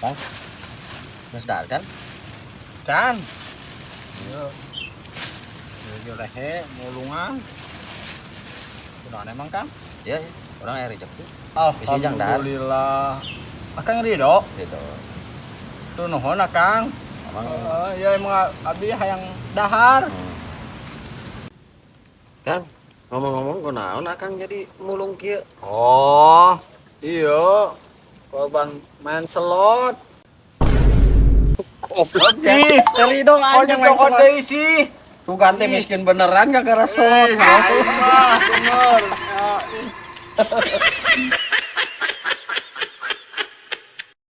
Kang. Geus dahar kan? Can. Iya. Iya lehe mulungan. Kunaon emang, Kang? Ya, ya. Urang aya rezeki. Bisi jang dahar. Alhamdulillah. Akang ridho? Gitu. Tuh nuhun, Akang. Emang Heeh, ya emang abdi hayang dahar. Kang, ngomong-ngomong kunaon Akang jadi mulung kieu? Oh, iya. Korban main slot. Goblok. Ih, Celi dong kok anjing main dicokot slot. Deui sih. Tuh teh miskin beneran gara-gara slot. Ih, aing mah bener. Ya, ih.